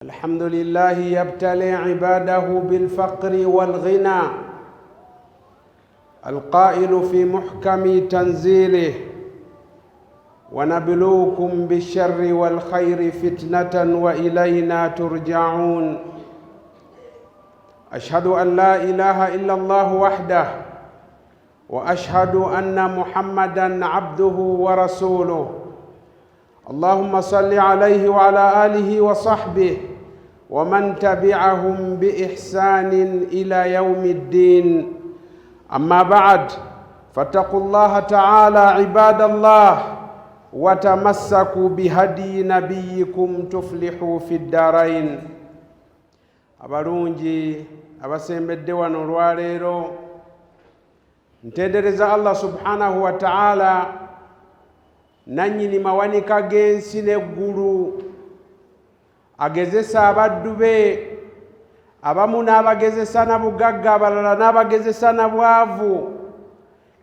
الحمد لله يبتلي عباده بالفقر والغنى، القائل في محكم تنزيله: ونبلوكم بالشر والخير فتنة وإلينا ترجعون. أشهد أن لا إله إلا الله وحده، وأشهد أن محمدا عبده ورسوله. اللهم صل عليه وعلى آله وصحبه ومن تبعهم بإحسان إلى يوم الدين. أما بعد، فاتقوا الله تعالى عباد الله، وتمسكوا بهدي نبيكم تفلحوا في الدارين. Abalungi abasembedde wano olwaleero, ntendereza Allah subhanahu wa taala, nannyini mawanika g'ensi n'eggulu, agezesa abaddu be, abamu n'abagezesa na bugagga, abalala n'abagezesa na bwavu,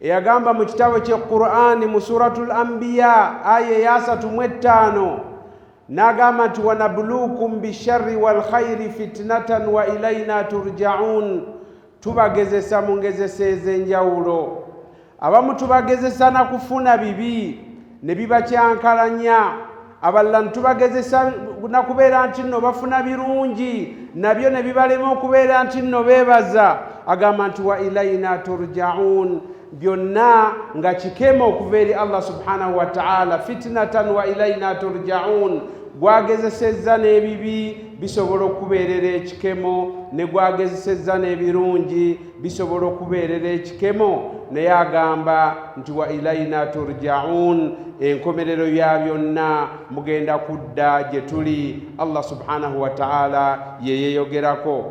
eyagamba mu kitabo kye Qur'ani mu Suratul Anbiya aya eyasatu mu ttaano, n'agamba nti: "Wanabuluukum bisharri walkhairi fitnatan wa ilaina turjaun." Tubagezesa mu ngezesa ez'enjawulo. Abamu tubagezesa na kufuna bibi ne bibakyankalanya, abalala ntubagezesa nakubeera nti nno bafuna birungi, nabyo ne bibalema okubeera nti nno beebaza. Agamba nti: "Wa ilaina turjaun." Byonna nga kikema okuva eri Allah subhanahu wa taala. Fitnatan wa ilaina turjaun. Gwagezesezza n'ebibi bisobola okubeerera ekikemo, ne gwagezesezza n'ebirungi bisobola okubeerera ekikemo, naye agamba nti: "Wa ilaina turjaun." Enkomerero ya byonna mugenda kudda gye tuli. Allah subhanahu wa taala yeyeyogerako.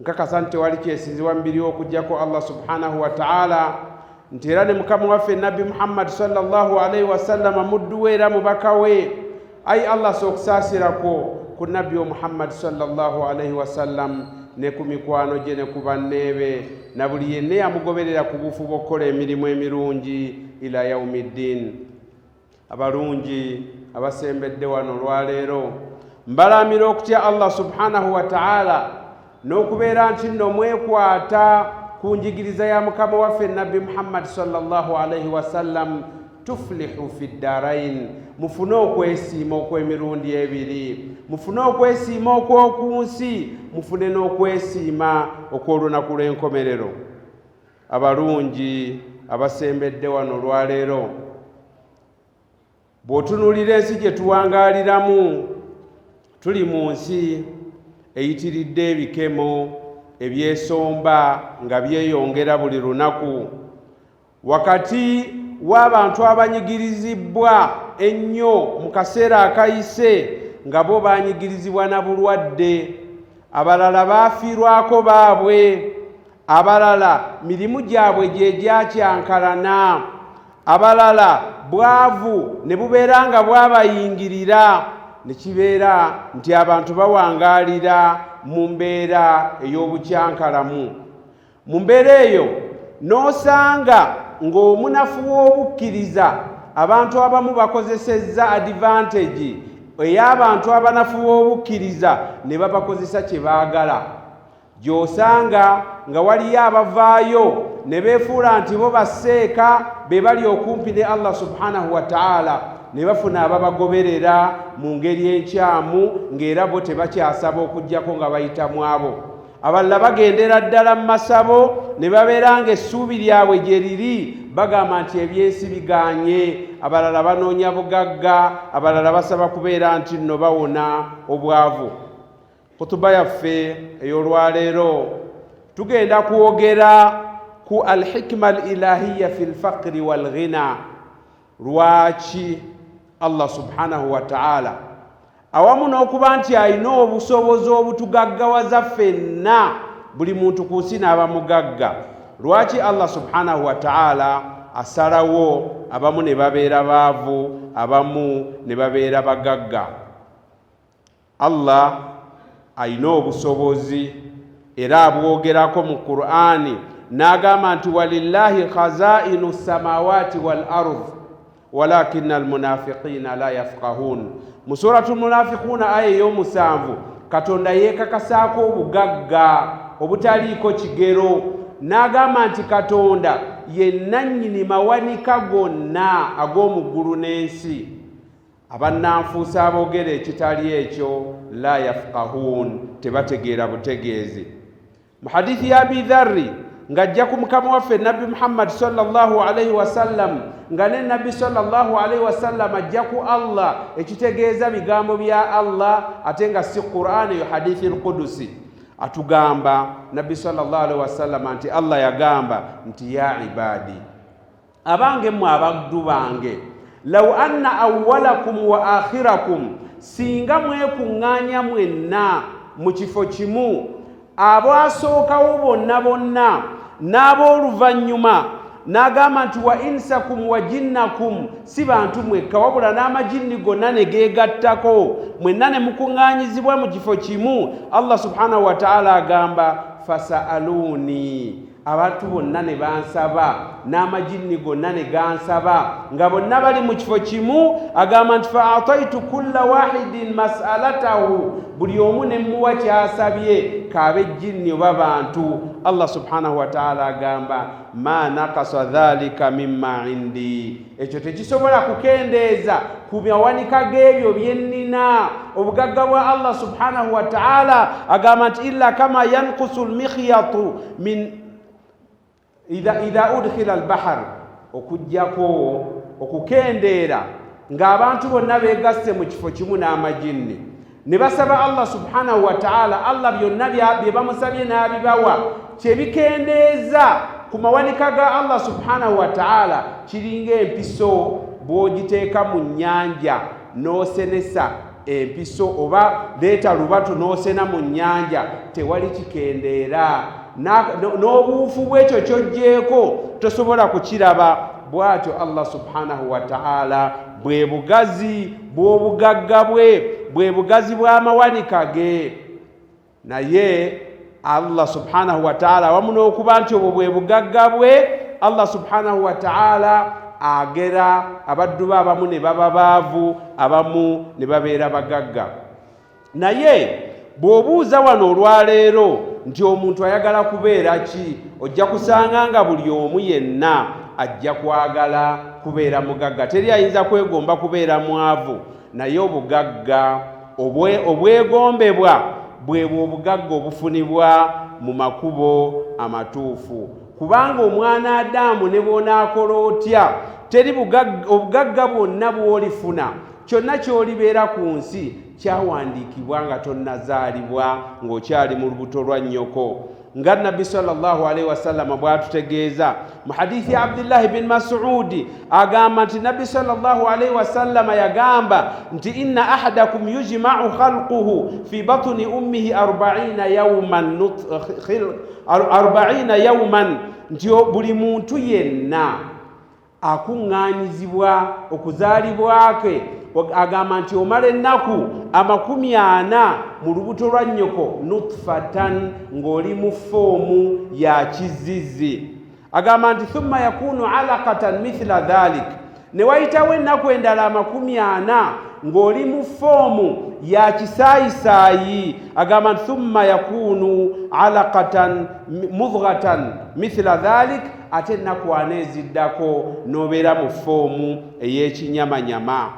Nkakasa nti tewali kyesinzibwa mubiri okugjako Allah subhanahu wa taala, nti era ne mukama waffe Nabbi Muhammadi sallallahu alaihi wasallama muddu we era mubaka we. Ayi Allah, so okusaasirako ku Nabbi wa Muhammadi sallallahu alaihi wasallam, ne ku mikwano gye, ne ku banneebe, na buli yenna yamugoberera ku buufu bw'okukola emirimu emirungi ila yaumi ddin. Abalungi abasembedde wano olwaleero, mbalamira okutya Allah subhanahu wa taala n'okubeera nti nno mwekwata ku njigiriza ya mukama waffe Nabbi Muhammadi sallallahu alaihi wasallam, tuflihu fi ddarain, mufune okwesiima okw'emirundi ebiri, mufune okwesiima okw'oku nsi, mufune n'okwesiima okw'olunaku lw'enkomerero. Abalungi abasembedde wano olwaleero, bw'otunuulira ensi gye tuwangaaliramu, tuli mu nsi eyitiridde ebikemo ebyesomba nga byeyongera buli lunaku, wakati w'abantu abanyigirizibwa ennyo mu kaseera akayise, nga bo banyigirizibwa na bulwadde, abalala baafiirwako baabwe, abalala mirimu gyabwe gye gyakyankalana, abalala bwavu ne bubeera nga bwabayingirira, ne kibeera nti abantu bawangaalira mu mbeera ey'obukyankalamu. Mu mbeera eyo n'osanga ng'omunafu w'obukkiriza, abantu abamu bakozesezza advantage ey'abantu abanafu b'obukkiriza ne babakozesa kye baagala, gy'osanga nga waliyo abavaayo ne beefuula nti bo basseeka be bali okumpi ne Allah subhanahu wa taala, ne bafuna ababagoberera mu ngeri enkyamu, ng'era bo tebakyasaba okugjako nga bayita mu abo. Abalala bagendera ddala mu masabo ne babeera nga essuubi lyabwe gye riri, bagamba nti ebyensi biganye. Abalala banoonya bugagga, abalala basaba kubeera nti nno bawona obwavu. Kutuba yaffe ey'olwaleero tugenda kwogera ku alhikima al ilahiya fi lfaqiri walghina. Lwaki Allah subhanahu wa taala, awamu n'okuba nti alina obusobozi obutugaggawaza ffenna, buli muntu ku nsi n'aba mugagga, lwaki Allah subhanahu wa taala asalawo abamu ne babeera baavu, abamu ne babeera bagagga? Allah alina obusobozi, era abwogerako mu Qur'ani n'agamba nti: "Walillahi khazainu samawati wal ard walakina almunafiqina la yafqahun." Mu Suratu Munafiquuna aya ey'omusanvu Katonda yeekakasaako obugagga obutaliiko kigero, n'agamba nti Katonda ye nnannyini mawanika gonna ag'omu ggulu n'ensi. Abannanfuusi aboogera ekitali ekyo la yafqahuun, tebategeera butegeezi. Mu hadithi ya Abi Dharri ng'ajja ku mukama waffe Nabbi Muhammad sallallahu alaihi wasallam, nga ne Nabbi sallallahu alaihi wasallam ajja ku Allah, ekitegeeza bigambo bya Allah ate nga si Qur'an, eyo hadithi al-Qudusi. Atugamba Nabbi sallallahu alaihi wasallam nti Allah yagamba nti ya ibadi, abange mmwe abaddu bange, law anna awwalakum wa akhirakum, singa mwekuŋŋaanya mwenna mu kifo kimu, abasookawo bonna bonna n'ab'oluvannyuma, n'agamba nti wa insakum wa jinnakum, si bantu mwekka wabula n'amajinni gonna ne geegattako, mwenna ne mukuŋŋaanyizibwa mu kifo kimu. Allah subhanahu wa ta'ala agamba fasa'aluni, abantu bonna ne bansaba n'amajinni gonna ne gansaba nga bonna bali mu kifo kimu. Agamba nti fa ataitu kulla wahidin mas'alatahu, buli omu ne mmuwa kyasabye, kaabe jinni oba bantu. Allah subhanahu wa ta'ala agamba ma nakasa dhalika mimma indi, ekyo tekisobola kukendeeza ku mawanika g'ebyo bye nnina. Obugagga bwa Allah subhanahu wa ta'ala agamba nti illa kama yankusu lmikhyatu min idha udkhila albahar, okuggyako okukendeera ng'abantu bonna beegasse mu kifo kimu n'amajinni ne basaba Allah subhanahu wa ta'ala, Allah byonna bye bamusabye n'abibawa, kyebikendeeza ku mawanika ga Allah subhanahu wa ta'ala kiringa empiso bw'ogiteeka mu nnyanja n'osenesa empiso, oba leeta lubatu n'osena mu nnyanja, tewali kikendeera. N'obuufu bw'ekyo ky'oggyeeko tosobola kukiraba. Bw'atyo Allah subhanahu wa ta'ala bwe bugazi bw'obugagga bwe, bwe bugazi bw'amawanika ge. Naye Allah subhanahu wa ta'ala awamu n'okuba nti obwo bwe bugagga bwe, Allah subhanahu wa ta'ala agera abaddu be abamu ne baba baavu, abamu ne babeera bagagga. Naye bw'obuuza wano olwaleero nti omuntu ayagala kubeera ki, ojja kusanga nga buli omu yenna ajja kwagala kubeera mugagga. Teri ayinza kwegomba kubeera mwavu. Naye obugagga obwegombebwa bwebwo obugagga obufunibwa mu makubo amatuufu, kubanga omwana Adamu ne bw'onaakola otya, teri obugagga bwonna bw'olifuna, kyonna ky'olibeera ku nsi kyawandiikibwa nga tonnazaalibwa, ng'okyali mu lubuto lwa nnyoko. Nga Nabbi sallallahu alaihi wasallama bw'atutegeeza mu hadithi ya Abdillahi bin Masudi, agamba nti Nabbi sallallahu alaihi wasallama yagamba nti inna ahadakum yujma'u khalquhu fi batni ummihi 40 yawman, nti buli muntu yenna akuŋŋaanyizibwa okuzaalibwa kwe. Agamba nti omala ennaku 40 mu lubuto lwa nnyoko nutfatan, ng'oli mu foomu ya kizizi. Agamba nti thumma yakunu alaqatan mithla dhalik, ne wayitawo ennaku endala 40 ng'oli mu foomu ya kisaayisaayi. Agamba nti thumma yakunu alaqatan mudghatan mithla dhalik, ate ennaku 40 eziddako n'obeera mu foomu ey'ekinyamanyama.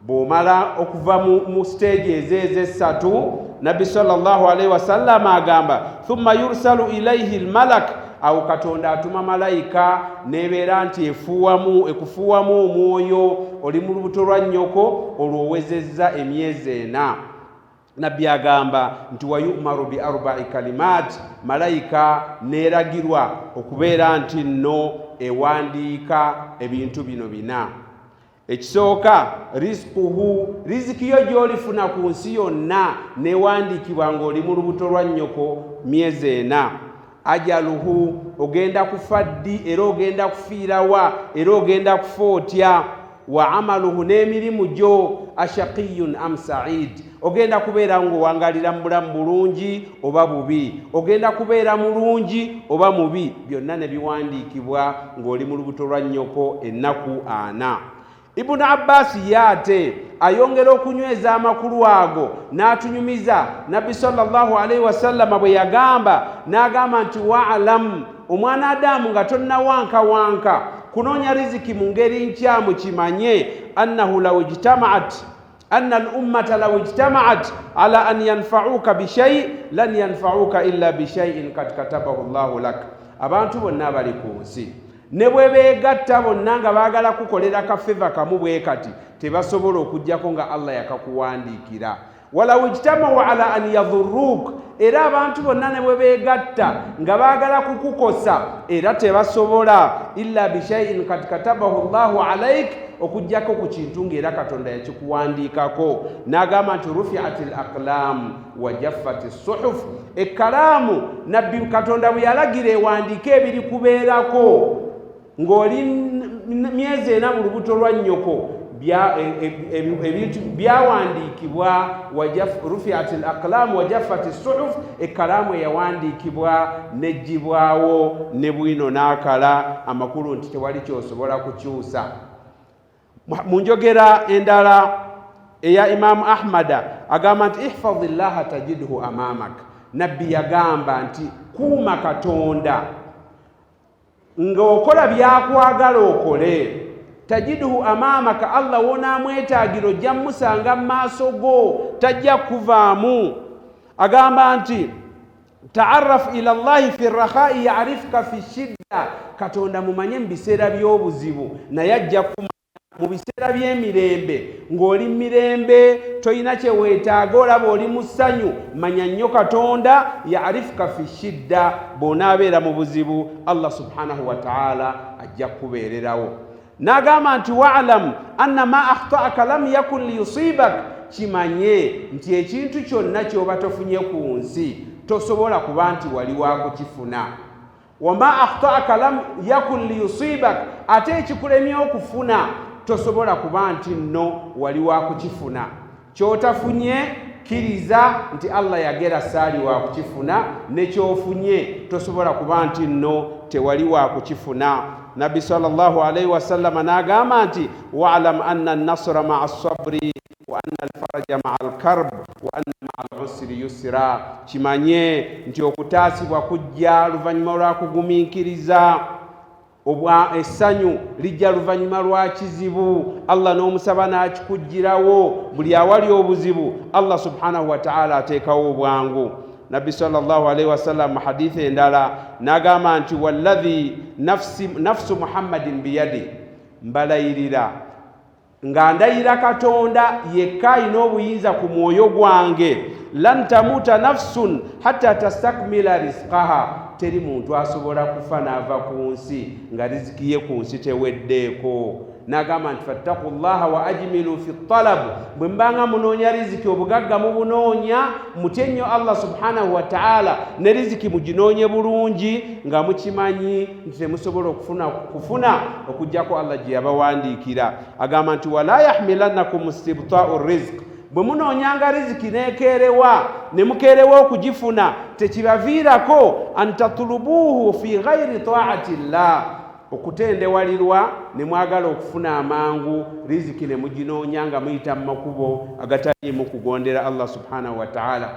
Bw'omala okuva mu siteegi ezo ezessatu, Nabbi sallallahu alaihi wasallama agamba thumma yursalu ilaihi lmalak, awo Katonda atuma malayika n'ebeera nti ekufuuwamu omwoyo, oli mu lubuto lwa nnyoko, olwo owezezza emyezi 4. Nabbi agamba nti wayumaru bi arba'i kalimat, malayika n'eragirwa okubeera nti nno ewandiika ebintu bino 4. Ekisooka rizquhu, riziki yo gy'olifuna ku nsi yonna newandiikibwa ng'oli mu lubuto lwa nnyoko myezi 4. Ajaluhu, ogenda kufa ddi, era ogenda kufiirawa, era ogenda kufa otya. Wa amaluhu, n'emirimu gyo, ashaqiyun am sa'id, ogenda kubeera ng'owangalira mu bulamu bulungi oba bubi, ogenda kubeera mulungi oba mubi, byonna ne biwandiikibwa ng'oli mu lubuto lwa nnyoko ennaku 4. Ibunu Abbaasi ye ate ayongera okunyweza amakulu ago n'atunyumiza Nabbi sallallahu alaihi wasallama bwe yagamba, n'agamba nti waalamu, omwana Adamu nga tonnawankawanka kunoonya riziki mu ngeri nkyamu, kimanye annahu law ijtamaat anna al ummata law ijtamaat ala an yanfauka bishai lan yanfauka illa bishaiin kad katabahu llahu lak. Abantu bonna abali ku nsi ne bwe beegatta bonna nga baagala kukolera kafeva kamu bwe kati, tebasobola okuggyako nga Allah yakakuwandiikira. Walaw ijtamau ala an yadhurruk, era abantu bonna ne bwe beegatta nga baagala kukukosa era tebasobola, illa bishaiin kad katabahu llahu alaik, okuggyako ku kintu ng'era Katonda yakikuwandiikako. N'agamba nti rufiat l aqlam wa jaffat suhuf, ekkalaamu Nabbi Katonda bwe yalagira ewandiike ebiri kubeerako ng'oli myezi 4 mu lubuto lwa nnyoko, ebintu byawandiikibwa. Rufiat l aqlam wa jaffat suhuf, ekkalaamu eyawandiikibwa nejjibwawo ne bwino n'akala, amakulu nti tewali kyosobola kukyusa. Mu njogera endala eya Imamu Ahmada agamba nti ihfadhi llaha tajidhu amamak, Nabbi yagamba nti kuuma Katonda ng'okola byakwagala okole, tajidhu amamaka, Allah wonaamwetaagira ojja musanga mu maaso go, tajja kuvaamu. Agamba nti taarafu ila llahi fi rakhai yarifka fi shidda, Katonda mumanye mu biseera by'obuzibu naye ajja kumanya mu biseera by'emirembe. Ng'oli mirembe tolina kye weetaaga, olaba oli mu ssanyu, manya nnyo Katonda, yarifka fi shidda, bw'onaabeera mu buzibu Allah subhanahu wa taala ajja kukubeererawo. N'agamba nti waalamu anna ma akhtaaka lam yakun liyusibak, kimanye nti ekintu kyonna ky'oba tofunye ku nsi tosobola kuba nti wali wakukifuna. Wama akhtaaka lam yakun liyusibak, ate ekikulemye okufuna tosobola kuba nti nno wali wakukifuna. Kyotafunye kkiriza nti Allah yagera saali wakukifuna, ne kyofunye tosobola kuba nti nno tewali wakukifuna. Nabbi sallallahu alaihi wasallama n'agamba nti walam anna nasra maa sabri wa anna alfaraja maa alkarb wa anna maa alusri yusra, kimanye nti okutaasibwa kujja luvannyuma lwa kugumiikiriza, obwa essanyu lijja luvannyuma lwa kizibu, Allah n'omusaba n'akikuggyirawo. Buli awali obuzibu Allah subhanahu wa taala ateekawo obwangu. Nabbi sallallahu alaihi wasallam mu hadithi endala n'agamba nti walladhi nafsu Muhammadin biyadi, mbalayirira nga ndayira Katonda yekka alina obuyinza ku mwoyo gwange, lan tamuuta nafsun hatta tastakmila rizqaha, teri muntu asobola kufa n'ava ku nsi nga riziki ye ku nsi teweddeeko. N'agamba nti fattaku llaha wa ajmilu fi talab, bwe mbanga munoonya riziki obugagga mubunoonya, mutye nnyo Allah subhanahu wa taala, ne riziki muginoonye bulungi nga mukimanyi nti temusobola kufuna okuggyako Allah gye yabawandiikira. Agamba nti wala yahmilannakum istibtau rizq, bwe munoonyanga riziki n'ekeerewa ne mukeerewa okugifuna, tekibaviirako an tatulubuuhu fi ghairi taati llah, okutendewalirwa ne mwagala okufuna amangu riziki ne muginoonya nga muyita mu makubo agataliimu kugondera Allah subhanahu wa taala.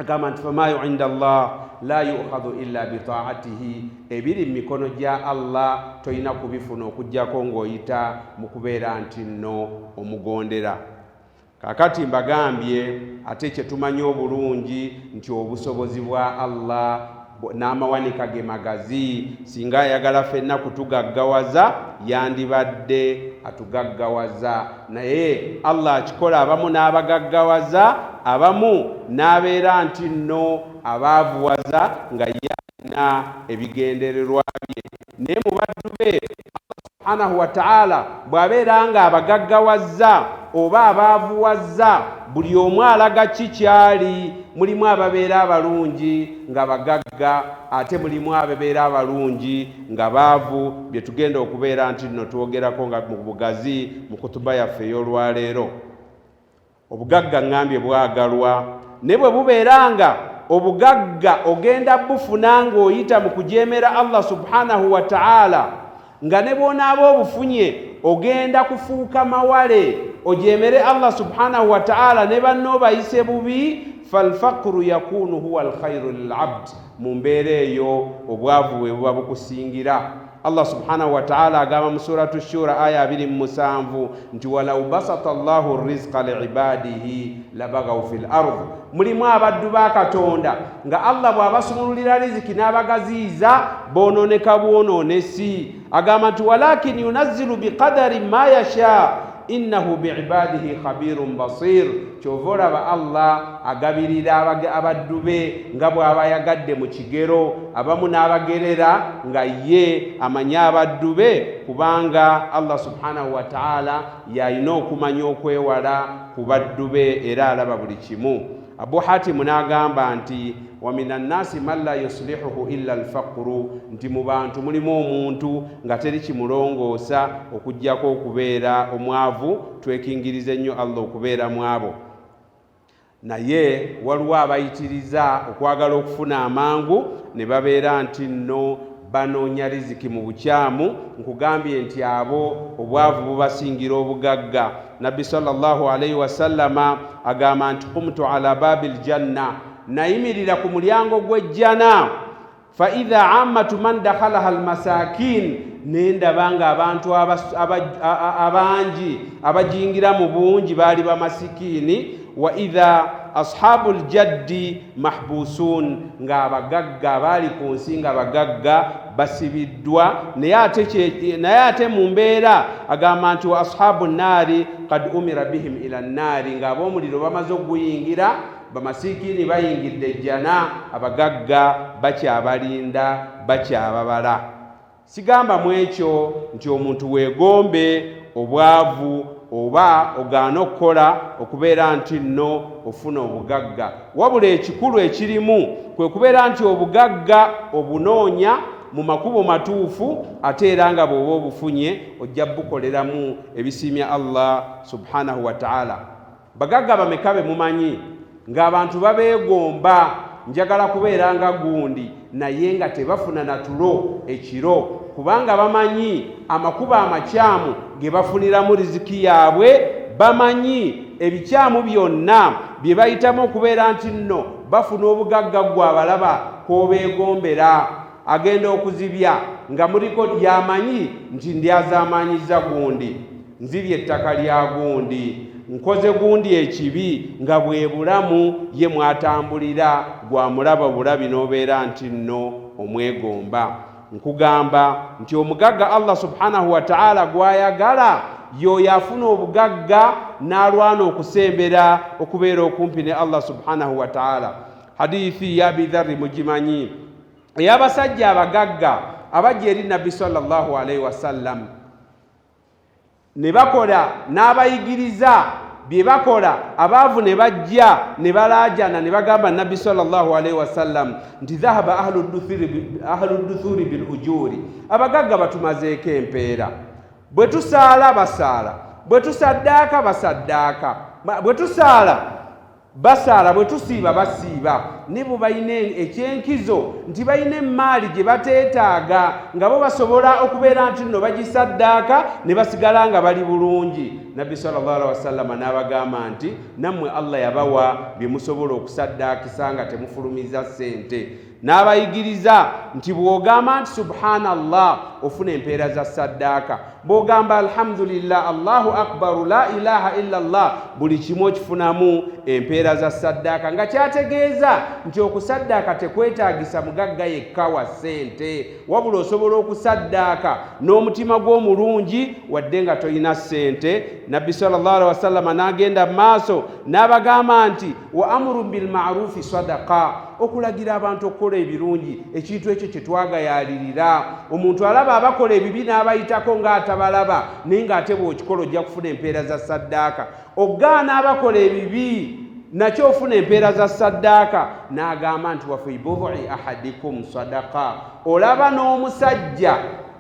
Agamba nti famayo inda llah la yukhadhu illa bitaatihi, ebiri mu mikono gya Allah tolina kubifuna okuggyako ng'oyita mu kubeera nti nno omugondera. Kaakati mbagambye ate kye tumanyi obulungi nti obusobozi bwa Allah n'amawanika ge magazi, singa ayagala ffenna kutugaggawaza yandibadde atugaggawaza, naye Allah akikola abamu n'abagaggawaza, abamu n'abeera nti nno abaavuwaza nga ye alina ebigendererwa bye. Naye mu baddu be Allah subhanahu wa taala bw'abeera nga abagaggawazza oba abaavuwazza, buli omu alaga ki kyali. Mulimu ababeera abalungi nga bagagga, ate mulimu ababeera abalungi nga baavu, bye tugenda okubeera nti nno twogerako nga mu bugazi mu kutuba yaffe ey'olwaleero. Obugagga ŋŋambye bwagalwa, naye bwe bubeera nga obugagga ogenda bufuna ng'oyita mu kujeemera Allah subhanahu wa taala, Nga ne bw'onaaba obufunye ogenda kufuuka mawale, ojeemere Allah subhanahu wa ta'ala ne banno obayise bubi. Falfaqru yakunu huwa alkhairu lilabd, mu mbeera eyo obwavu bwe buba bukusingira. Allah subhanahu wa ta'ala agamba mu Suratu Shura aya 27 nti walau basata llahu rizqa liibadihi labagaw fi l ard. Mulimu abaddu ba Katonda nga Allah bw'abasumululira riziki n'abagaziiza boononeka bwonoonesi. Agamba nti walakin yunazzilu biqadari ma yasha innahu biibadihi khabirun basir. Kyova olaba Allah agabirira abaddu be nga bw'aba ayagadde mu kigero, abamu n'abagerera nga ye amanyi abaddu be, kubanga Allah subhanahu wa ta'ala yalina okumanya okwewala ku baddu be era alaba buli kimu. Abu Hatimu n'agamba nti wa min annaasi man la yuslihuhu illa alfaqru, nti mu bantu mulimu omuntu nga teri kimulongoosa okuggyako okubeera omwavu. Twekingirize nnyo Allah okubeera mu abo. Naye waliwo abayitiriza okwagala okufuna amangu ne babeera nti nno banoonya riziki mu bukyamu. Nkugambye nti abo obwavu bubasingira obugagga. Nabbi sallallahu alaihi wasallama agamba nti qumtu ala babi ljanna, nayimirira ku mulyango gw'ejjana, fa idha ammatu man dakhalaha almasakin, nendaba nga abantu abangi abajingira mu bungi baali bamasikiini. Wa idha ashabu ljaddi mahbusun, ng'abagagga abaali ku nsi nga bagagga basibiddwa. Naye ate mu mbeera agamba nti wa ashabu nnaari kad umira bihim ila nnaari, ng'ab'omuliro bamaze okuguyingira, bamasikiini bayingidde ejjana, abagagga bakyabalinda, bakyababala. Sigamba mu ekyo nti omuntu weegombe obwavu oba ogaana okukola okubeera nti nno ofuna obugagga, wabula ekikulu ekirimu kwe kubeera nti obugagga obunoonya mu makubo matuufu, ate era nga bw'oba obufunye ojja bukoleramu ebisiimya Allah subhanahu wa ta'ala. Bagagga bameka be mumanyi ng'abantu babeegomba, njagala kubeera nga gundi, naye nga tebafuna na tulo ekiro, kubanga bamanyi amakubo amakyamu ge bafuniramu riziki yaabwe, bamanyi ebikyamu byonna bye bayitamu okubeera nti nno bafuna obugagga. Ggwe abalaba k'obeegombera, agenda okuzibya nga muliko yamanyi nti ndyazaamaanyiza gundi, nzibye ettaka lya gundi, nkoze gundi ekibi, nga bwe bulamu ye mwatambulira. Gwamulaba bulabi n'obeera nti nno omwegomba. Nkugamba nti omugagga Allah subhanahu wa ta'ala gw'ayagala y'oyo afuna obugagga n'alwana okusembera okubeera okumpi ne Allah subhanahu wa ta'ala. Hadithi ya Abidharri mugimanyi, ey'abasajja abagagga abajja eri Nabbi sallallahu alaihi wasallam ne bakola n'abayigiriza bye bakola. Abaavu ne bajja ne balaajana ne bagamba Nabbi sallallahu alaihi wasallam nti dhahaba ahlu duthuri bil ujuri, abagagga batumazeeko empeera, bwe tusaala basaala, bwe tusaddaaka basaddaaka, bwe tusaala basaala, bwe tusiiba basiiba. Ne bwe balina ekyenkizo nti balina emmaali gye bateetaaga, nga bo basobola okubeera nti nno bagisaddaaka ne basigala nga bali bulungi. Nabbi sallallahu alaihi wasallama n'abagamba nti nammwe Allah yabawa bye musobola okusaddaakisa nga temufulumiza ssente. N'abayigiriza nti bw'ogamba nti subhanallah ofuna empeera za saddaaka, bw'ogamba alhamdulillah, Allahu akbaru, la ilaha illallah, buli kimu okifunamu empeera za saddaaka. Nga kyategeeza nti okusaddaaka tekwetaagisa mugagga yekka wa ssente, wabula osobola okusaddaaka n'omutima gw'omulungi wadde nga tolina ssente. Nabbi sallallahu alaihi wasallama n'agenda mu maaso n'abagamba nti wa amuru bilmarufi sadaqa, okulagira abantu okukola ebirungi, ekintu ekyo kye twagayaalirira. Omuntu alaba abakola ebibi n'abayitako ng'atabalaba, naye ng'ate bw'okikola ojja kufuna empeera za saddaaka. Ogaana abakola ebibi nakyo ofuna empeera za saddaaka. N'agamba nti wa fi budui ahadikum sadaka, olaba n'omusajja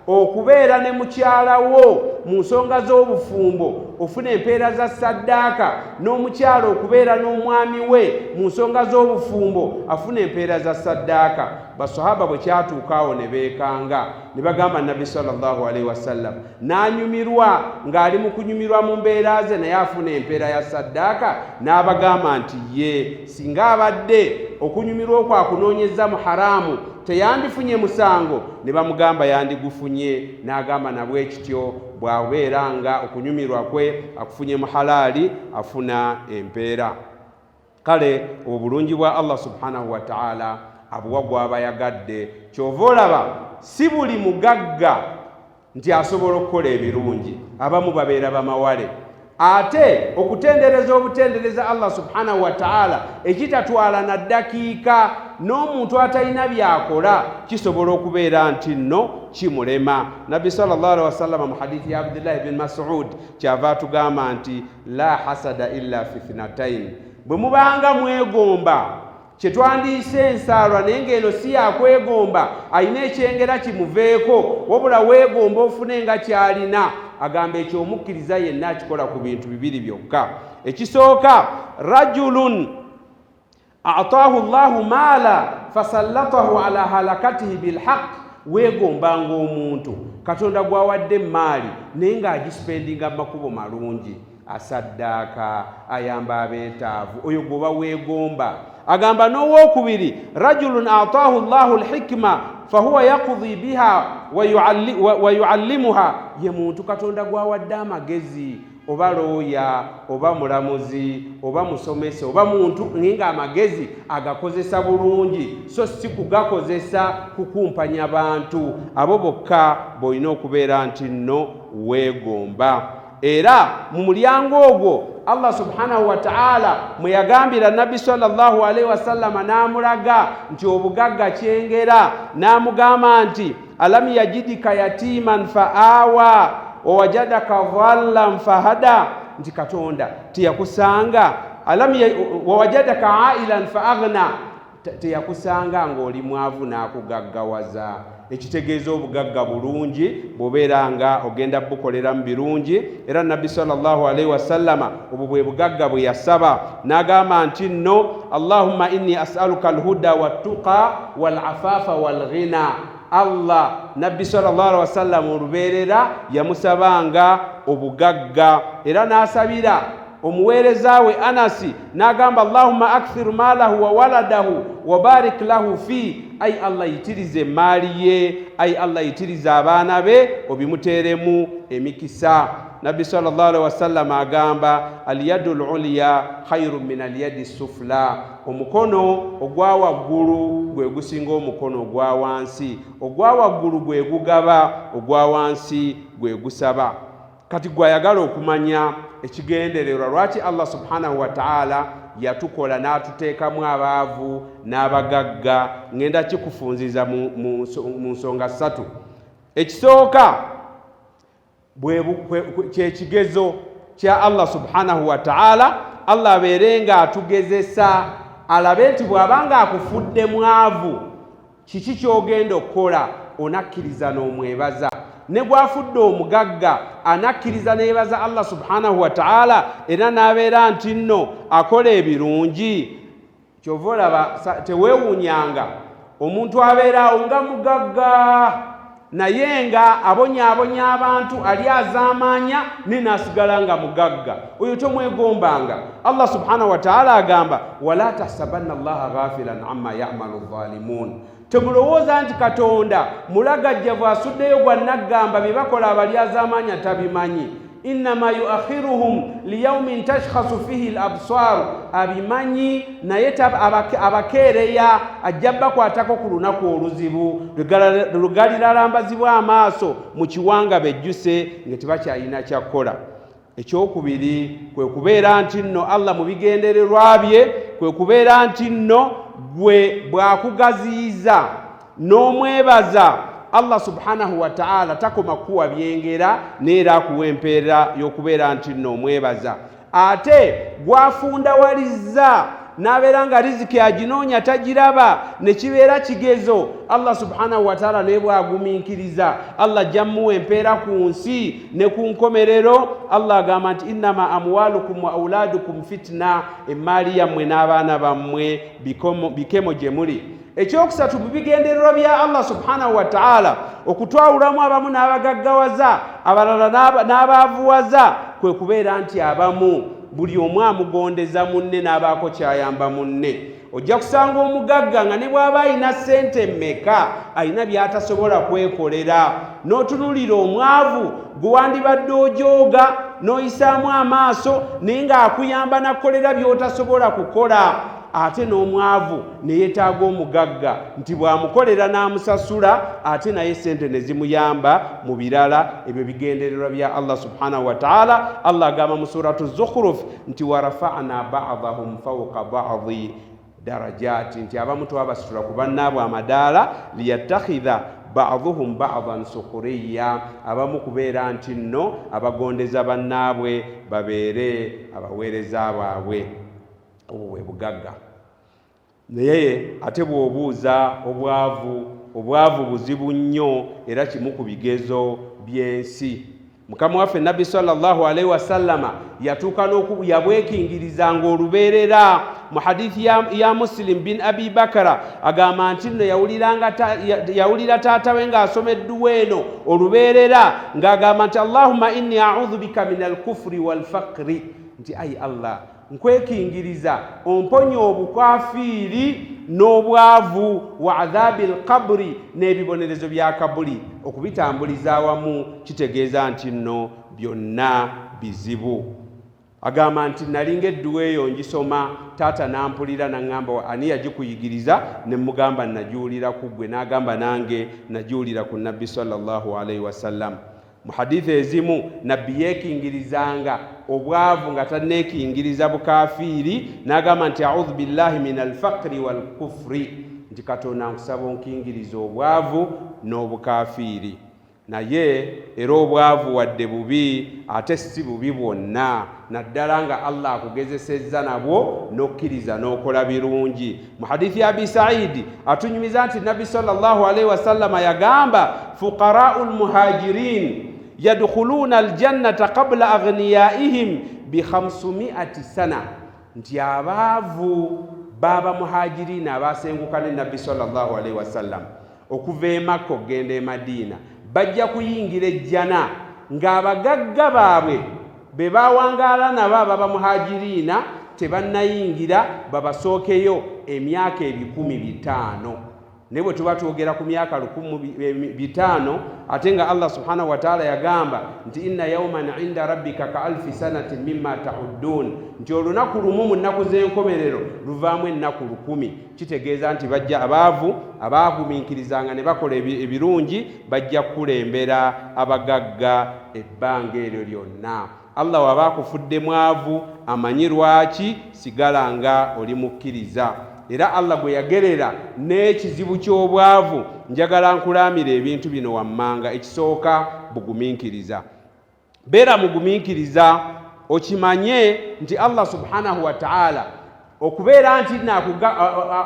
Okubeera ne mukyala wo mu nsonga z'obufumbo ofuna empeera za saddaaka, n'omukyala okubeera n'omwami we mu nsonga z'obufumbo afuna empeera za saddaaka. Basahaba bwe kyatuuka awo ne beekanga ne bagamba Nabbi sallallahu alaihi wasallam, n'anyumirwa ng'ali mu kunyumirwa mu mbeera ze naye afuna empeera ya saddaaka. N'abagamba nti ye singa abadde okunyumirwa okwo akunoonyezza mu haramu teyandifunye musango? Ne bamugamba yandigufunye. N'agamba nabwe kityo bw'abeera nga okunyumirwa kwe akufunye mu halaali afuna empeera. Kale obulungi bwa Allah subhanahu wa ta'ala abuwa gw'aba yagadde. Kyova olaba si buli mugagga nti asobola okukola ebirungi, abamu babeera bamawale. Ate okutendereza obutendereza Allah subhanahu wa ta'ala ekitatwala na ddakiika n'omuntu atalina byakola kisobola okubeera nti nno kimulema. Nabbi sallallahu alaihi wasallama mu hadithi ya Abdullahi bin Mas'ud kyava atugamba nti la hasada illa fi thnatain, bwe mubanga mwegomba kye twandiise ensaalwa naye ng'eno si yakwegomba, alina ekyengera kimuveeko, wabula weegomba ofune nga ky'alina. Agamba ekyo omukkiriza yenna akikola ku bintu bibiri byokka. Ekisooka, rajulun ataahu llahu maala fasallatahu ala halakatihi bilhaq, weegombanga omuntu Katonda gw'awadde emmaali naye ng'agisipendinga mu makubo malungi, asaddaaka, ayamba abeetaavu, oyo gwoba weegomba. Agamba n'owokubiri, rajulun ataahu llahu lhikma fahuwa yakudhi biha wa yuallimuha, ye muntu Katonda gw'awadde amagezi, oba looya oba mulamuzi oba musomesa oba muntu naye ng'amagezi agakozesa bulungi, so si kugakozesa kukumpanya bantu. Abo bokka b'olina okubeera nti nno weegomba. Era mu mulyango ogwo Allah subhanahu wa ta'ala mwe yagambira Nabbi sallallahu alaihi wasallama n'amulaga nti obugagga kyengera, n'amugamba nti alam yajidika yatiman fa awa wawajadaka dhallan fahada, nti Katonda teyakusanga, alam wawajadaka ailan fa aghna, teyakusanga ng'oli mwavu n'akugaggawaza. Ekitegeeza obugagga bulungi bw'obeera nga ogenda bukolera mu birungi. Era Nabbi sallallahu alaihi wasallama obwo bwe bugagga bwe yasaba n'agamba nti nno allahumma inni as'aluka alhuda wattuqa walafafa walghina. Allah, Nabbi sallallahu alaihi wasallam olubeerera yamusabanga obugagga, era n'asabira omuweereza we Anasi n'agamba allahumma akthir maalahu wa waladahu wa barik lahu fi, ai Allah yitiriza emaali ye, ai Allah yitiriza abaana be obimuteeremu emikisa. Nabbi sallallahu alaihi wasallam agamba alyadu luliya khairu min alyadi sufla, omukono ogwa waggulu gwe gusinga omukono ogwa wansi, ogwa waggulu gwe gugaba, ogwa wansi gwe gusaba. Kati gwayagala okumanya ekigendererwa lwaki Allah subhanahu wa ta'ala yatukola n'atuteekamu abaavu n'abagagga, ngenda kikufunziza mu nsonga ssatu. Ekisooka kyekigezo kya Allah subhanahu wa ta'ala. Allah abeere nga atugezesa alabe nti bw'abanga akufudde mwavu kiki ky'ogenda okukola, onakkiriza n'omwebaza, ne gwafudde omugagga anakkiriza neebaza Allah subhanahu wa ta'ala, era n'abeera nti nno akola ebirungi. Kyova olaba teweewuunyanga omuntu abeera awo nga mugagga naye nga abonyaabonya abantu, ali azaamaanya naye n'asigala nga mugagga, oyo tomwegombanga. Allah subhanahu wa ta'ala agamba wala tahsabanna allaha ghafilan amma yamalu dhalimun, temulowooza nti Katonda mulagajjavu asuddeyo gwa naggamba bye bakola abalyazaamaanya tabimanyi. Innama yuakhiruhum liyaumin tashkhasu fihi l absar, abimanyi naye abakeereya ajja bakwatako ku lunaku oluzibu lugaliralambazibwa amaaso mu kiwanga bejjuse nga tebakyalina kyakkola. Ekyokubiri kwe kubeera nti nno Allah mu bigendererwa bye kwe kubeera nti nno gwe bw'akugaziyiza n'omwebaza, Allah subhanahu wa ta'ala takoma kuwa byengera neera akuwa empeera y'okubeera nti nno omwebaza. Ate gwafundawalizza N'abeera nga riziki aginoonya tagiraba, ne kibeera kigezo. Allah subhanahu wataala naye bw'agumiikiriza, Allah ajja mmuwa empeera ku nsi ne ku nkomerero. Allah agamba nti innama amwalukum wa auladukum fitna, emmaali yammwe n'abaana bammwe bikemo gye muli. Ekyokusatu mu bigendererwa bya Allah subhanahu wataala okutwawulamu abamu n'abagaggawaza abalala n'abaavuwaza, kwe kubeera nti abamu buli omu amugondeza munne n'abaako kyayamba munne. Ojja kusanga omugagga nga ne bw'aba alina ssente mmeka, alina by'atasobola kwekolera, n'otunuulira omwavu gwe wandibadde ojooga n'oyisaamu amaaso, naye ng'akuyamba n'akukolera by'otasobola kukola. Ate n'omwavu ne yeetaaga omugagga nti bw'amukolera n'amusasula, ate naye ssente ne zimuyamba mu birala. Ebyo bigendererwa bya Allah subhanahu wa taala. Allah agamba mu Suratu Zukhruf nti warafana badahum fauka badi darajati, nti abamu twabasitula ku bannaabwe amadaala, liyattakhidha baduhum badan sukhuriya, abamu kubeera nti nno abagondeza bannaabwe babeere abaweereza baabwe. Obwo bwe bugagga. Naye ate bw'obuuza obwavu, obwavu buzibu nnyo era kimu ku bigezo by'ensi. Mukama waffe Nabbi sallallahu alaihi wasallama yatuuka yabwekingirizanga olubeerera. Mu hadithi ya Muslim bin Abi Bakara agamba nti nno yawulira taata we ng'asoma edduwa eno olubeerera, ng'agamba nti allahumma inni audhu bika min alkufri walfaqri, nti ayi Allah, nkwekingiriza omponya obukafiiri n'obwavu, wa adhabi lkaburi, n'ebibonerezo bya kabuli. Okubitambuliza awamu kitegeeza nti nno byonna bizibu. Agamba nti nalinga edduwa eyo ngisoma, taata nampulira naŋŋamba, ani yagikuyigiriza? Ne mugamba, nagiwulira ku ggwe. N'agamba, nange nagiwulira ku Nabbi sallallahu alaihi wasallam. Mu hadithi ezimu Nabbi yeekingirizanga obwavu nga tanneekingiriza bukafiiri, n'agamba nti audhu billahi min alfaqri walkufri, nti Katonda nkusaba onkingiriza obwavu n'obukafiiri. Naye era obwavu wadde bubi, ate si bubi bwonna, naddala nga Allah akugezesezza nabwo n'okkiriza n'okola birungi. Mu hadithi ya Abi Saidi atunyumiza nti Nabbi sallallahu alaihi wasallama yagamba fuqarau lmuhajirin yadkhuluuna aljannata qabla aghniyaihim bi 500 sana, nti abaavu baba muhajirina abasenguka ne Nabbi sallallahu alaihi wasallam okuva e Makka okugenda e Madiina bajja kuyingira ejjana ng'abagagga baabwe be bawangaala nabo ababa muhajiriina tebannayingira, babasookeyo emyaka 500. Naye bwe tuba twogera ku myaka 500, ate nga Allah subhanahu wataala yagamba nti inna yauman inda rabbika ka alfi sanatin mimma taudduun, nti olunaku lumu mu nnaku z'enkomerero luvaamu ennaku 1000, kitegeeza nti bajja abaavu abaagumiikirizanga ne bakola ebirungi bajja kukulembera abagagga ebbanga eryo lyonna. Allah waba akufudde mwavu amanyi lwaki, sigala nga oli mukkiriza. Era Allah gwe yagerera n'ekizibu ky'obwavu, njagala nkulaamira ebintu bino wammanga. Ekisooka, bugumiikiriza. Beera mugumiikiriza, okimanye nti Allah subhanahu wa taala okubeera nti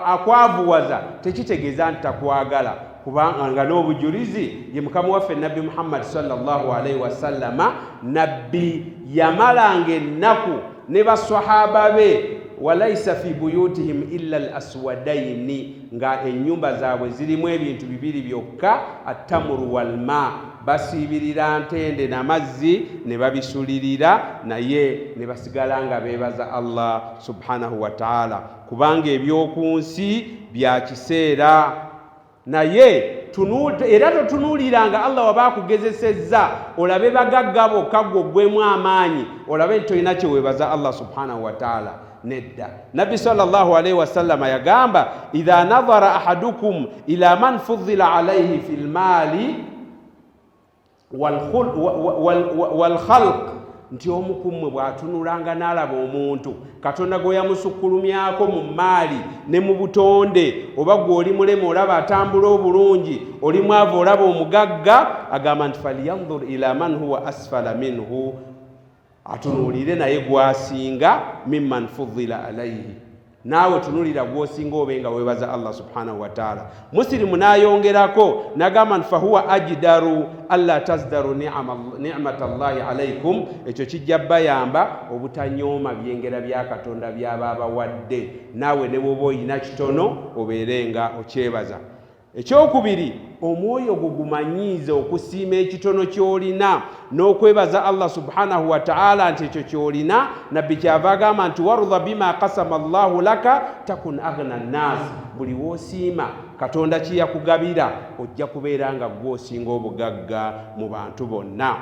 akwavuwaza tekitegeeza nti takwagala, kubanga n'obujulizi ye mukama waffe Nabbi Muhammadi sallallahu alaihi wasallama. Nabbi yamalanga ennaku ne basahaba be, walaisa fi buyutihim illa al aswadaini, nga ennyumba zaabwe zirimu ebintu bibiri byokka, attamuru walma, basiibirira ntende n'amazzi ne babisulirira, naye ne basigala nga beebaza Allah subhanahu wa taala, kubanga ebyoku nsi bya kiseera. Naye era totunuuliranga Allah waba akugezesezza olabe bagagga bokka gwe oggwemu amaanyi, olabe nti tolina kye weebaza Allah subhanahu wa taala. Nedda, Nabbi sallallahu alaihi wasallama yagamba idha nadhara ahadukum ila man fudila alaihi fi lmaali walkhalq, nti omu ku mmwe bw'atunulanga n'alaba omuntu Katonda gwe yamusukkulumyako mu maali ne mu butonde, oba gwe oli mulema olaba atambula obulungi, oli mwavu olaba omugagga, agamba nti falyanzur ila man huwa asfala minhu, atunuulire naye gwasinga, mimman fudila alaihi. Naawe tunulira gwosinga obe nga weebaza Allah subhanahu wataala. Musirimu n'ayongerako nagamba nti fahuwa ajidaru alla tazdaru nicmata llahi alaikum, ekyo kijja bayamba obutanyooma byengera bya Katonda byaba abawadde. Naawe ne bwoba oyina kitono, obeere nga okyebaza. Ekyokubiri, omwoyo gwo gumanyiize okusiima ekitono ky'olina n'okwebaza Allah subhanahu wataala nti ekyo ky'olina. Nabbi kyava agamba nti warda bima kasama llahu laka takun aghna nnas, buli woosiima Katonda kyeyakugabira ojja kubeera nga gwe osinga obugagga mu bantu bonna.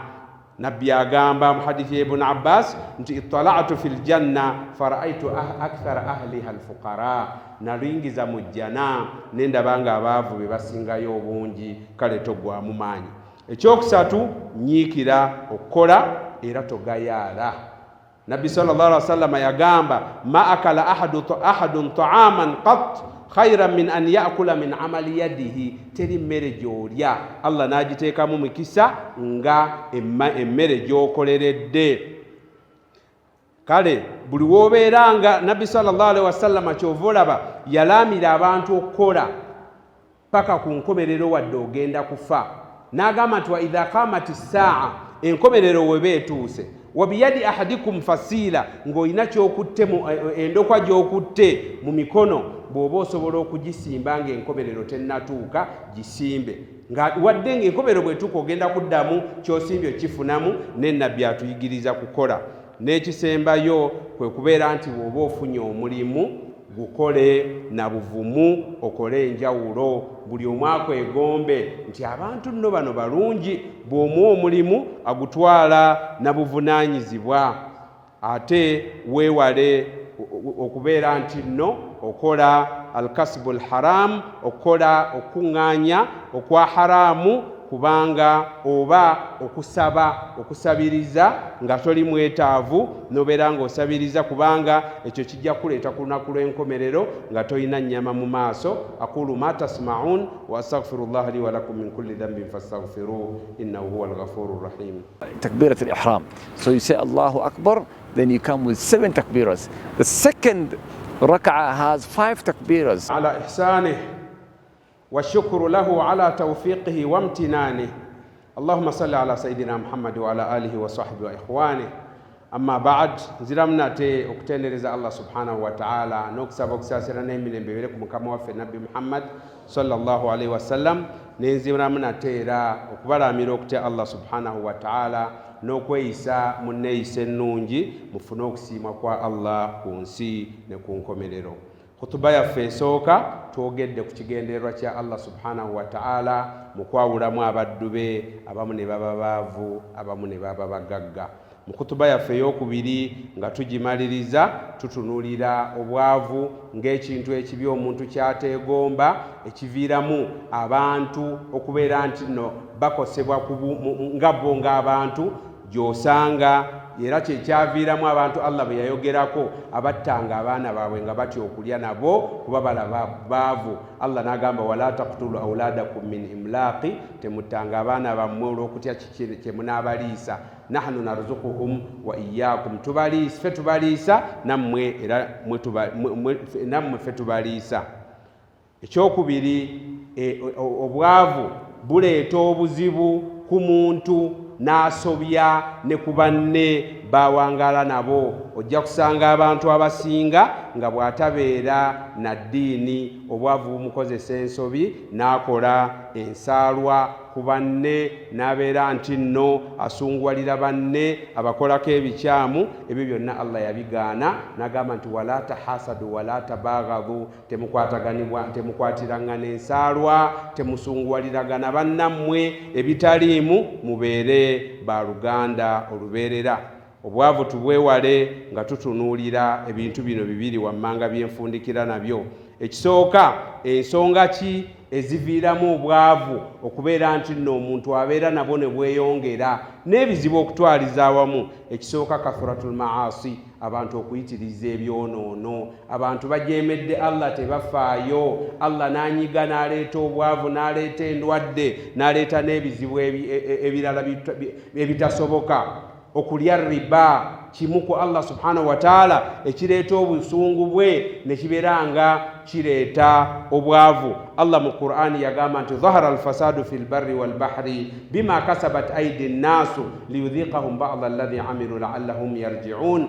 Nabbi agamba mu hadithi ya Ibuni Abbas nti italatu fi ljanna faraaitu akthara ahliha alfuqara, nalingiza mu jjana nendaba nga abaavu be basingayo obungi. Kale toggwamu maanyi. Ekyokusatu, nyiikira okukola era togayaala. Nabbi sallallahu alaihi wasallama yagamba ma akala ahadun taaman qat khairan min an yakula min amali yadihi, teri mmere gy'olya Allah n'agiteekamu mikisa nga emmere gy'okoleredde. Kale buli w'obeera nga Nabbi sallallahu alaihi wasallama kyova olaba yalaamira abantu okukola paka ku nkomerero, wadde ogenda kufa. N'agamba nti wa idha kamati ssaa, enkomerero weba etuuse, wa biyadi ahadikum fasiila, ng'olina kyokutte, endokwa gy'okutte mu mikono, bw'oba osobola okugisimba ng'enkomerero tennatuuka, gisimbe, nga wadde ng'enkomerero bw'etuuka ogenda kuddamu ky'osimbye okifunamu. Ne Nabbi atuyigiriza kukola. N'ekisembayo kwe kubeera nti bw'oba ofunye omulimu, gukole na buvumu, okole enjawulo, buli omu akwegombe nti abantu nno bano balungi. Bw'omuwa omulimu agutwala na buvunaanyizibwa. Ate weewale okubeera nti nno okola alkasbu lharamu, okukola okukuŋŋaanya okwa haramu, kubanga oba okusaba okusabiriza nga toli mwetaavu, nobeera ng'osabiriza, kubanga ekyo kijja kuleeta ku lunaku lw'enkomerero nga tolina nnyama mu maaso. Aqulu ma tasmaun wa astaghfiru llah li wa lakum min kulli dhambin fastaghfiruh innahu huwa alghafuru rrahim. Takbirat al-Ihram. So you say Allahu Akbar, then you come with 7 takbiras. The second rak'ah has 5 takbiras. Ala ihsanih wa shukru lahu ala tawfiqihi wa imtinanih. Allahumma salli ala sayidina Muhammad wa ala alihi wa sahbihi wa ikhwanih. Amma ba'd, nziramu nate okutendereza Allah subhanahu wa ta'ala n'okusaba okusaasira n'emirembe ebere ku mukama waffe Nabbi Muhammad sallallahu alaihi wasallam. Nenziramu nate era okubalaamira okutya Allah subhanahu wa ta'ala n'okweyisa mu nneeyisa ennungi, mufune okusiimwa kwa Allah ku nsi ne ku nkomerero. Khutuba yaffe esooka twogedde ku kigendererwa kya Allah subhanahu wa ta'ala mu kwawulamu abaddu be, abamu ne baba baavu, abamu ne baba bagagga. Mu khutuba yaffe ey'okubiri nga tugimaliriza, tutunuulira obwavu ng'ekintu ekibi omuntu ky'ateegomba, ekiviiramu abantu okubeera nti nno bakosebwa nga bo ng'abantu, gy'osanga era kyekyaviiramu abantu Allah bwe yayogerako abattanga abaana baabwe nga batya okulya nabo kuba balaba baavu. Allah n'agamba wala taktulu auladakum min imlaaqi, temuttanga abaana bammwe olw'okutya kye munaabaliisa. Nahnu narzukuhum wa iyakum, ffe tubaliisa nammwe, era nammwe ffe tubaliisa. Ekyokubiri, obwavu buleeta obuzibu ku muntu n'asobya ne ku banne bawangaala nabo. Ojja kusanga abantu abasinga nga bw'atabeera na ddiini, obwavu bumukozesa ensobi n'akola ensaalwa ku banne, n'abeera nti nno asunguwalira banne, abakolako ebikyamu. Ebyo byonna Allah yabigaana n'agamba nti wala tahasadu wala tabaghadhu, temukwatiraŋŋana ensaalwa, temusunguwaliragana bannammwe ebitaliimu, mubeere baluganda olubeerera. Obwavu tubwewale nga tutunuulira ebintu bino bibiri wammanga byenfundikira nabyo. Ekisooka, ensonga ki eziviiramu obwavu okubeera nti nno omuntu abeera nabwo ne bweyongera n'ebizibu okutwaliza awamu? Ekisooka, kathuratul maasi, abantu okuyitiriza ebyonoono. Abantu bajeemedde Allah, tebafaayo, Allah n'anyiga n'aleeta obwavu, n'aleeta endwadde, n'aleeta n'ebizibu ebirala ebitasoboka. Okulya riba kimu ku Allah subhanahu wataala ekireeta obusungu bwe ne kibeera nga kireeta obwavu. Allah mu Qur'ani yagamba nti dhahara alfasadu fi lbarri walbahri bima kasabat aidi nnaasu liyudhiqahum bada alladhi amilu laallahum yarjiun.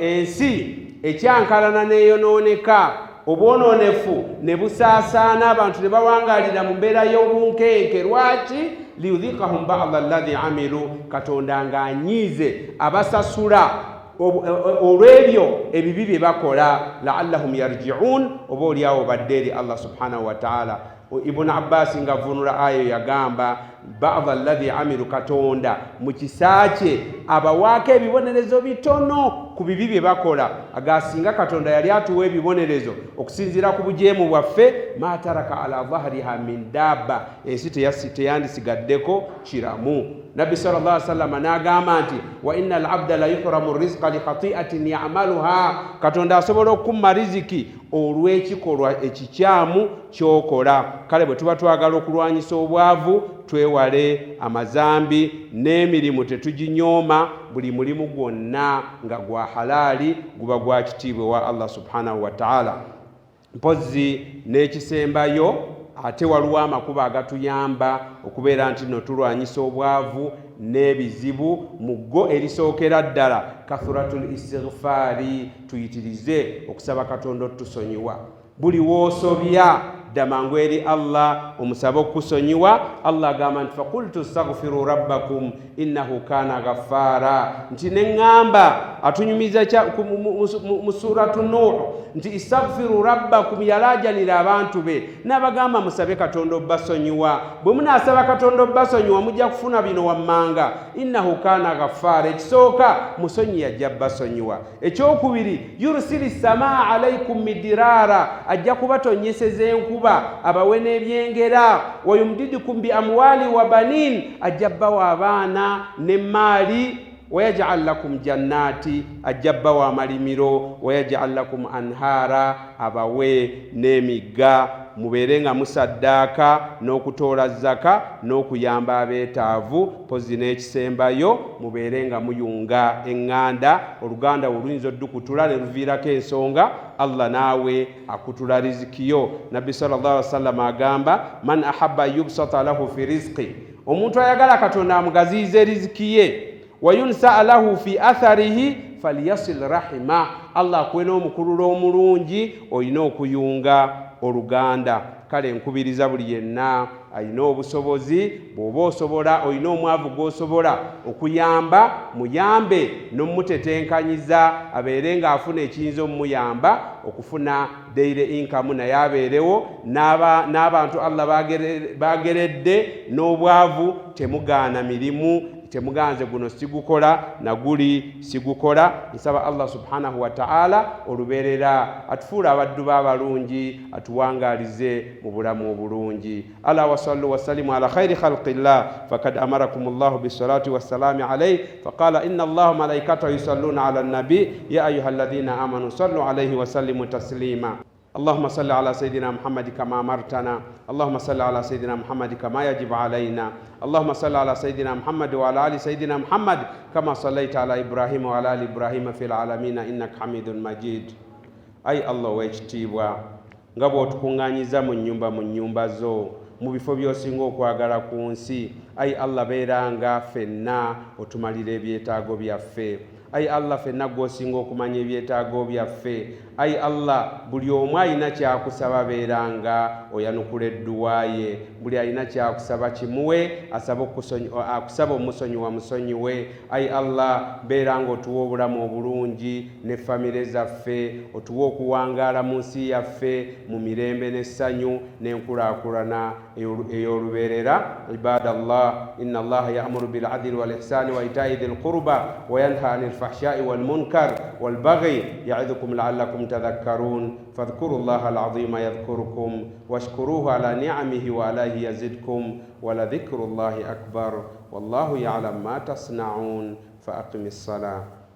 Ensi ekyankalana neyonooneka, obwonoonefu ne busaasaana, abantu ne bawangalira mu mbeera y'obunkenke. Lwaki? Liyudhikahum bada alladhi amilu, Katonda ng'anyiize abasasula olw'ebyo ebibi bye bakola, laallahum yarjiun, oba oliawo badde eri Allah subhanahu wataala. Ibunu Abbasi ng'avvuunula ayo yagamba bada alladhi amilu, Katonda mu kisa kye abawaako ebibonerezo bitono ku bibi bye bakola. Agasinga Katonda yali atuwa ebibonerezo okusinziira ku bujeemu bwaffe, ma taraka ala dhahriha min dabba, ensi teyandisigaddeko kiramu. Nabbi sal llah sallama n'agamba nti wa inna al abda la yuhramu rizqa li khatiatin yamaluha, Katonda asobola okukumma riziki olw'ekikolwa ekikyamu kyokola. Kale bwe tuba twagala okulwanyisa obwavu, twewale amazambi n'emirimu tetuginyooma. Buli mulimu gwonna nga gwa halaali guba gwa kitiibwa ewa Allah subhanahu wataala. Mpozzi n'ekisembayo, ate waliwo amakubo agatuyamba okubeera nti no tulwanyisa obwavu n'ebizibu. Mu ggo erisookera ddala kathuratul istighfaari, tuyitirize okusaba Katonda otusonyiwa. Buli woosobya dda mangu eri Allah omusabe okukusonyiwa. Allah agamba nti fakultu staghfiru rabbakum innahu kana ghaffara, nti neŋŋamba atunyumiza mu suratu Nuuhu nti istaghfiru rabbakum, yalaajanira abantu be n'abagamba musabe Katonda obbasonyiwa. Bwe munaasaba Katonda obbasonyiwa mujja kufuna bino wammanga. Innahu kana ghaffara, ekisooka musonyi, yajja bbasonyiwa. Ekyokubiri, yursili samaa alaikum midiraara, ajja kubatonyeseza enkuba abawe n'ebyengera. Wayumdidukum bi amwali wa banin, ajja bbawa abaana n'emmaali. Wayajal lakum jannaati, ajja bbawa amalimiro. Wayajal lakum anhaara, abawe n'emigga. Mubeere nga musaddaaka n'okutoola zaka n'okuyamba abeetaavu. Pozi n'ekisembayo, mubeere nga muyunga eŋŋanda. Oluganda oluyinza oddukutula ne luviirako ensonga, Allah naawe akutula rizikiyo. Nabbi sallallahu alaihi wasallam agamba man ahabba yubsata lahu fi rizqi, omuntu ayagala Katonda amugaziyize riziki ye, wayunsaa lahu fi atharihi falyasil rahima, Allah akuwe n'omukululo omulungi, olina okuyunga oluganda. Kale nkubiriza buli yenna alina obusobozi, bw'oba osobola olina omwavu gw'osobola okuyamba, muyambe n'omutetenkanyiza abeere ng'afuna ekiyinza omumuyamba okufuna daily income, naye abeerewo n'abantu Allah bageredde n'obwavu. Temugaana mirimu, temuganze guno sigukola naguli sigukola. Nsaba Allah subhanahu wataala olubeerera atufuule abaddu be abalungi, atuwangaalize mu bulamu obulungi. Ala wasallu wasalimu ala khairi khalqillah, fakad amarakum llahu bisalati wassalami alayhi, faqala inna allaha malaikatahu yusalluna ala nabi ya ayuha alladhina amanu sallu alayhi wasallimu taslima. اللهم صل على سيدنا محمد كما أمرتنا، اللهم صل على سيدنا محمد كما يجب علينا، اللهم صل على سيدنا محمد وعلى آل سيدنا محمد كما صليت على إبراهيم وعلى آل إبراهيم في العالمين إنك حميد مجيد. Ayi Allah ow'ekitiibwa, nga bw'otukuŋŋaanyiza mu nnyumba mu nnyumba zo mu bifo by'osinga okwagala ku nsi, ayi Allah, beera nga ffenna otumalira ebyetaago byaffe. Ayi Allah, ffenna gw'osinga okumanya ebyetaago byaffe. Ayi Allah, buli omu alina kyakusaba, beera nga oyanukula edduwa ye. Buli alina kyakusaba kimuwe, akusaba omusonyiwa musonyiwe. Ayi Allah, beera nga otuwa obulamu obulungi ne famire zaffe, otuwe okuwangaala mu nsi yaffe mu mirembe n'essanyu n'enkulaakulana ey'olubeerera. Ibadallah, inna allaha yamuru biladili walihsani wa itai dhi lqurba wa yanha ani lfahshai walmunkar walbaghi yaidhukum laallakum tadhakkarun. Fadhkuru llaha alazima yadhkurukum, washkuruhu ala niamihi wa alaihi yazidkum, waladhikru llahi akbar, wallahu yalam ma tasnaun. Faaqimi ssalah.